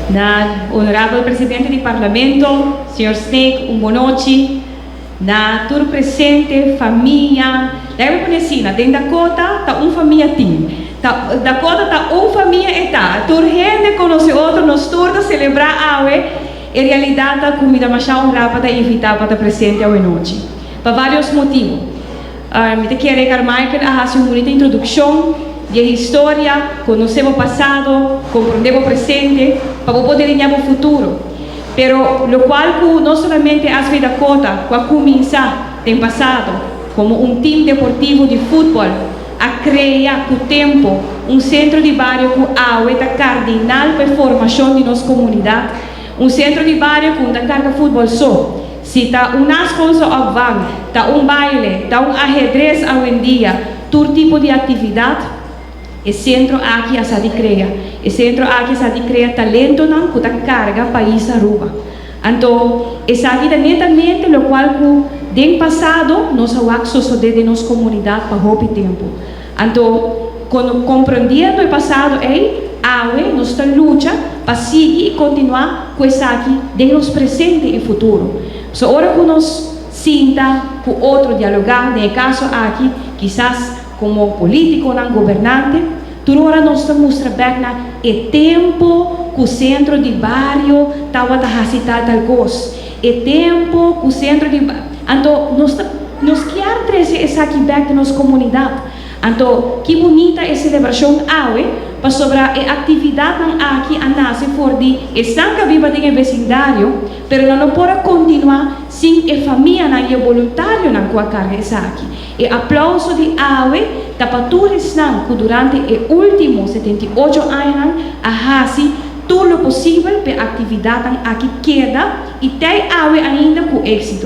Na honorabel presidente di Parlamento, señor Sneek, un bon nochi. Na tur presente, famia. Laga mi pone asina, den Dakota ta un famia tin. Ta Dakota ta un famia e ta. Tur hende conoce otro, nos tur ta celebra awe. E realidad ta cu mi ta masha honra pa ta invita pa ta presente awe nochi. Pa varios motibo. Mi ta kere Carmichael a haci un bunita introduccion di e historia, conoce bo pasado, comprende bo presente, pa bo por delinea bo futuro. Pero locual cu no solamente SV Dakota cu a cuminsa den pasado como un team deportivo di futbol a crea cu tempo un centro di bario cu awe ta cardinal pa e formacion di nos comunidad, un centro di bario cu no ta carga futbol so, si ta un naschoolse opvang, ta un baile, ta un ahedrez awendia, tur tipo di actividad. E centro aki a sa di crea. E centro aki a sa di crea talentonan cu ta carga pais Aruba. Anto, esaki ta netamente locual cu den pasado nos a wak sosode den nos comunidad pa hopi tempo. Anto, con comprendiendo e pasado ey, awe nos ta lucha pa sigui y continua cu esaki den nos presente y futuro. So ora cu nos sinta cu otro dialoga, den e caso aki, kisas como politiconan gobernante, tur ora nos ta mustra bek na e tempo cu centro di bario tawata haci tal tal cos, e tempo cu centro di anto nos ta nos kier trece esaki bek den nos comunidad. Anto ki bunita e celebracion awe, pasobra e actividadnan aki a nace for di esnan cu a biba den e vecindario, pero nan no por a continua sin e famianan y e boluntarionan cu a carga esaki. E aplauso di awe ta pa tur esnan cu durante e ultimo 78 añanan a haci tur lo posibel p'e actividadnan aki keda y tey awe ainda cu exito.